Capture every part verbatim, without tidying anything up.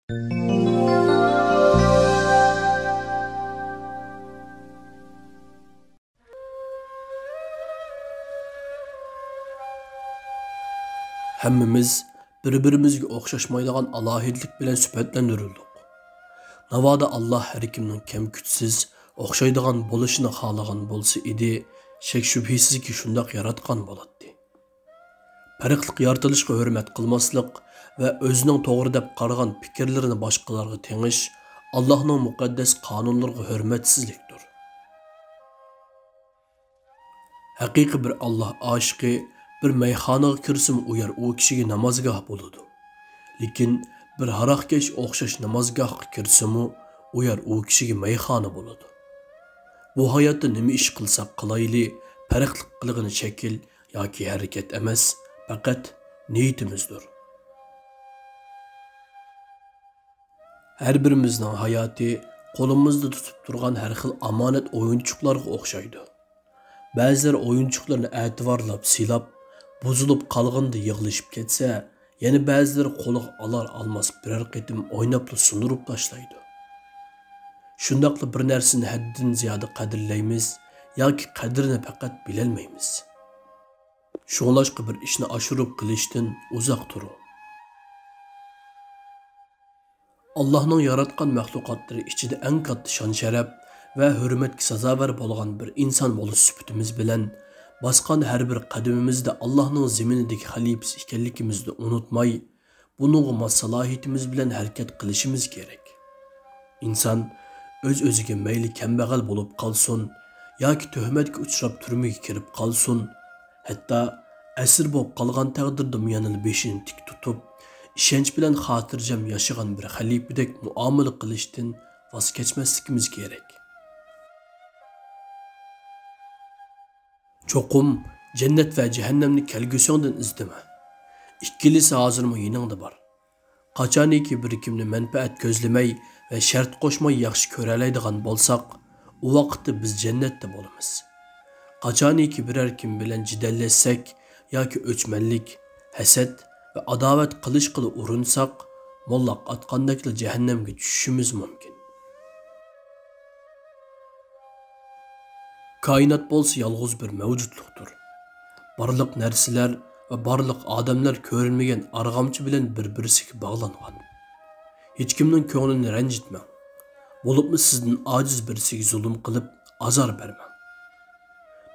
ھەممىمىز بىر-بىرىمىزگە ئوخشاشمايدىغان ئالاھىدىلىك بىلەن سۈپەتلەندۈرۈلدۇق. ناۋادا ئاللاھ ھەر كىمنىڭ كەم-كۈتسىز، ئوخشايدىغان بولۇشىنى خالىغان بولسا ئىدى، شەك-شۈبھىسىزكى، شۇنداق ياراتقان بولاتتى. پەرقلىق يارىتىلىشقا ھۆرمەت قىلماسلىق ۋە ئۆزىنىڭ توغرا دەپ قارىغان پىكىرلىرىنى باشقىلارغا تېڭىش ئاللاھنىڭ مۇقەددەس قانۇنلىرىغا ھۆرمەتسىزلىكتۇر. ھەقىقىي بىر ئاللاھ ئاشىقى بىر مەيخانىغا كىرسىمۇ، ئۇ يەر ئۇ كىشىگە نامازگاھ بولىدۇ. لېكىن بىر ھاراقكەش ئوخشاش نامازگاھقا كىرسىمۇ، ئۇ يەر ئۇ كىشىگە مەيخانا بولىدۇ. بۇ ھاياتتا نېمە ئىش قىلساق قىلايلى، پەرقلىق قىلغىنى شەكىل ياكى ھەرىكەت ئەمەس، پەقەت نىيىتىمىزدۇر. ھەر بىرىمىزنىڭ ھاياتى قولىمىزدا تۇتۇپ تۇرغان ھەر خىل ئامانەت ئويۇنچۇقلارغا ئوخشايدۇ. بەزىلەر ئويۇنچۇقلىرىنى ئەتىۋارلاپ سىلاپ، بۇزۇلۇپ قالغىنىدا يىغلىشىپ كەتسە، يەنە بەزىلىرى قولىغا ئالار-ئالماس بىرەر قېتىم ئويناپلا سۇندۇرۇپ تاشلايدۇ. شۇنداقلا بىر نەرسىنى ھەددىدىن زىيادە قەدىرلەيمىز ياكى قەدرىنى پەقەت بىلەلمەيمىز. شۇڭلاشقا بىر ئىشنى ئاشۇرۇپ قىلىشتىن ئۇزاق تۇرۇڭ. ئاللاھنىڭ ياراتقان مەخلۇقاتلىرى ئىچىدە ئەڭ كاتتا شان-شەرەپ ۋە ھۆرمەتكە سازاۋەر بولغان بىر ئىنسان بولۇش سۈپىتىمىز بىلەن، باسقان ھەر بىر قەدىمىمىزدە ئاللاھنىڭ زېمىنىدىكى خەلىپىسى ئىكەنلىكىمىزنى ئۇنتۇماي، بۇنىڭغا ماس سالاھىيىتىمىز بىلەن ھەرىكەت قىلىشىمىز كېرەك. ئىنسان ئۆز-ئۆزىگە مەيلى كەمبەغەل بولۇپ قالسۇن ياكى تۆھمەتكە ئۇچراپ تۈرمىگە كىرىپ قالسۇن، ھەتتا ئەسىر بولۇپ قالغان تەقدىردىمۇ يەنىلا بېشىنى تىك تۇتۇپ، ئىشەنچ بىلەن خاتىرجەم ياشىغان بىر خەلىپىدەك مۇئامىلە قىلىشتىن ۋاز كەچمەسلىكىمىز كېرەك. چوقۇم جەننەت ۋە جەھەننەمنى كەلگۈسىڭدىن ئىزدىمە. ئىككىلىسى ھازىرمۇ يېنىڭدا بار. قاچانكى بىر كىمنى مەنپەئەت كۆزلىمەي ۋە شەرت قوشماي ياخشى كۆرەلەيدىغان بولساق، ئۇ ۋاقىتتا بىز جەننەتتە بولىمىز. قاچانكى بىرەر كىم بىلەن جېدەللەشسەك ياكى ئۆچمەنلىك، ھەسەت ۋە ئاداۋەت قىلىشقىلى ئۇرۇنساق، موللاق ئاتقاندەكلا جەھەننەمگە چۈشۈشىمىز مۇمكىن. كائىنات بولسا يالغۇز بىر مەۋجۇتلۇقتۇر. بارلىق نەرسىلەر ۋە بارلىق ئادەملەر كۆرۈنمىگەن ئارغامچا بىلەن بىر-بىرسىگە باغلانغان. ھېچكىمنىڭ كۆڭلىنى رەنجىتمەڭ. بولۇپمۇ سىزدىن ئاجىز بىرسىگە زۇلۇم قىلىپ ئازار بەرمەڭ.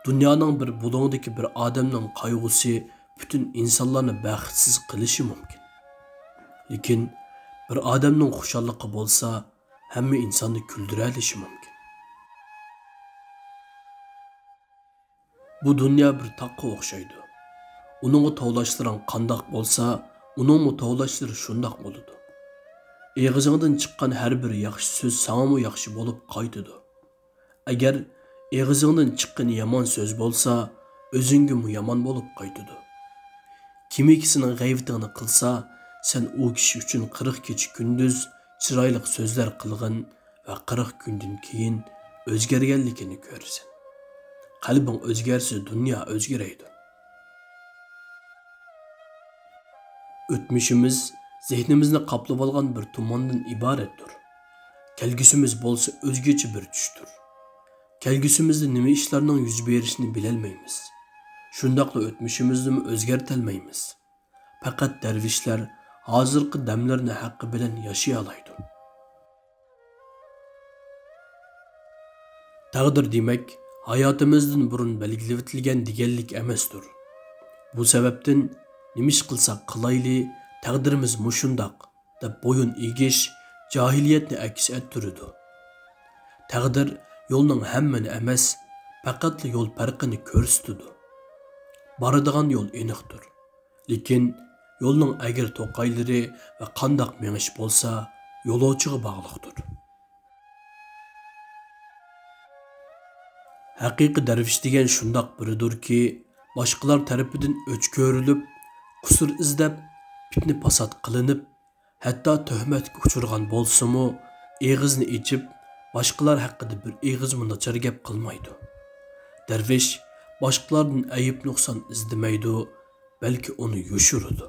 دۇنيانىڭ بىر بۇلۇڭىدىكى بىر ئادەمنىڭ قايغۇسى پۈتۈن ئىنسانلارنى بەختسىز قىلىشى مۇمكىن. لېكىن بىر ئادەمنىڭ خۇشاللىقى بولسا، ھەممە ئىنساننى كۈلدۈرەلىشى مۇمكىن. بۇ دۇنيا بىر تاغقا ئوخشايدۇ. ئۇنىڭغا توۋلاشلىرىڭ قانداق بولسا، ئۇنىڭمۇ توۋلاشلىرى شۇنداق بولىدۇ. ئېغىزىڭدىن چىققان ھەر بىر ياخشى سۆز ساڭىمۇ ياخشى بولۇپ قايتىدۇ. ئەگەر ئېغىزىڭدىن چىققىنى يامان سۆز بولسا، ئۆزۈڭگىمۇ يامان بولۇپ قايتىدۇ. كىمكى سېنىڭ غەيۋىتىڭنى قىلسا، سەن ئۇ كىشى ئۈچۈن قىرىق كېچە كۈندۈز چىرايلىق سۆزلەر قىلغىن ۋە قىرىق كۈندىن كېيىن ئۆزگەرگەنلىكىنى كۆرىسەن. قەلبىڭ ئۆزگەرسە، دۇنيا ئۆزگىرەيدۇ. ئۆتمۈشىمىز زېھنىمىزنى قاپلىۋالغان بىر تۇماندىن ئىبارەتتۇر. كەلگۈسىمىز بولسا ئۆزگىچە بىر چۈشتۇر. كەلگۈسىمىزدە نېمە ئىشلارنىڭ يۈز بېرىشىنى بىلەلمەيمىز. شۇنداقلا ئۆتمۈشىمىزنىمۇ ئۆزگەرتەلمەيمىز. پەقەت دەرۋىشلەر ھازىرقى دەملىرىنى ھەققى بىلەن ياشىيالايدۇ. تەقدىر دېمەك، ھاياتىمىزدىن بۇرۇن بەلگىلىۋېتىلگەن دېگەنلىك ئەمەستۇر. بۇ سەۋەبتىن نېمە ئىش قىلساق قىلايلى، تەقدىرىمىز مۇشۇنداق، دەپ بويۇن ئېگىش جاھىلىيەتنى ئەكس ئەتتۈرىدۇ. تەقدىر يولنىڭ ھەممىنى ئەمەس، پەقەتلا يول پەرقىنى كۆرسىتىدۇ. بارىدىغان يول ئېنىقتۇر. لېكىن يولنىڭ ئەگرى-توقايلىرى ۋە قانداق مېڭىش بولسا، يولۇچىغا باغلىقتۇر. ھەقىقىي دەرۋىش دېگەن شۇنداق بىرىدۇركى، باشقىلار تەرىپىدىن ئۆچ كۆرۈلۈپ، قۇسۇر ئىزدەپ، پىتنە-پاسات قىلىنىپ، ھەتتا تۆھمەتكە ئۇچرىغان بولسىمۇ، ئېغىزىنى ئېچىپ، باشقىلار ھەققىدە بىر ئېغىزمۇ ناچار گەپ قىلمايدۇ. دەرۋىش باشقىلاردىن ئەيىب-نۇقسان ئىزدىمەيدۇ، بەلكى ئۇنى يوشۇرىدۇ.